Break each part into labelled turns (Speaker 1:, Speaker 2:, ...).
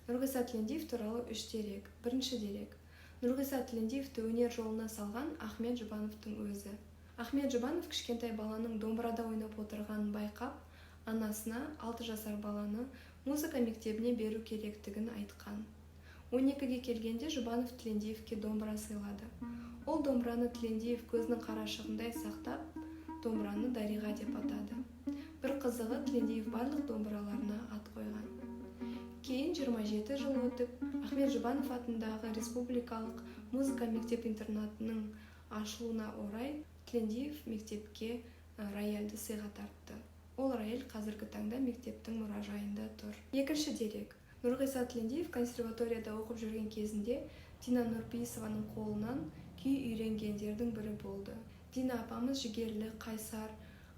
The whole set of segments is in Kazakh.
Speaker 1: Нұрғиса Тілендиев туралы үш дерек. Бірінші дерек. Нұрғиса Тілендиевті өнер жолына салған Ахмет Жұбановтың өзі. Ахмет Жұбанов кішкентай баланың домбырада ойнап отырғанын байқап, анасына 6 жасар баланы музыка мектебіне беру керектігін айтқан. 12-ге келгенде Жұбанов Тілендиевке домбыра сыйлады. Ол домбыраны Тілендиев көзінің қарашығындай сақтап, домбыраны «Дариға» деп атады. Бір қызығы, Тілендиев барлық домбыраларына ат қойған. Кейін 27 жыл өтіп, Ахмет Жұбанов атындағы республикалық музыка мектеп интернатының ашылуына орай Тілендиев мектепке рояльді сыйға тартты. Ол рояль қазіргі таңда мектептің мұражайында тұр. Екінші дерек. Нұрғиса Тілендиев консерваторияда оқып жүрген кезінде Дина Нұрпейісованың қолынан күй үйренгендердің бірі болды. «Дина апамыз жігерлі, қайсар,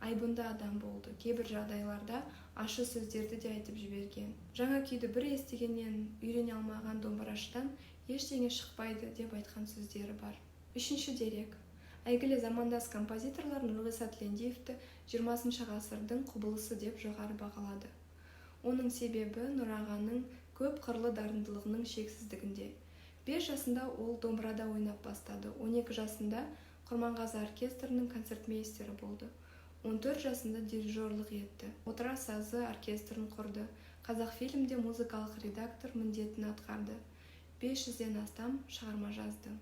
Speaker 1: айбынды адам болды. Кейбір жағдайларда ащы сөздерді де айтып жіберген. Жаңа күйді бір естігеннен үйрене алмаған домбырашыдан ештеңе шықпайды», – деп айтқан сөздері бар. Үшінші дерек. Әйгілі замандас композиторлар Нұрғиса Тілендиевті 20-шы ғасырдың құбылысы деп жоғары бағалады. Оның себебі Нұрағаның көп қырлы дарындылығының шексіздігінде. 5 жасында ол домбырада ойнап бастады. 12 жасында Құрманғазы оркестрінің концертмейстері болды. 14 жасында дирижерлық етті. «Отырар сазы» оркестрін құрды. «Қазақфильмде» музыкалық редактор міндетін атқарды. 500-ден астам шығарма жазды.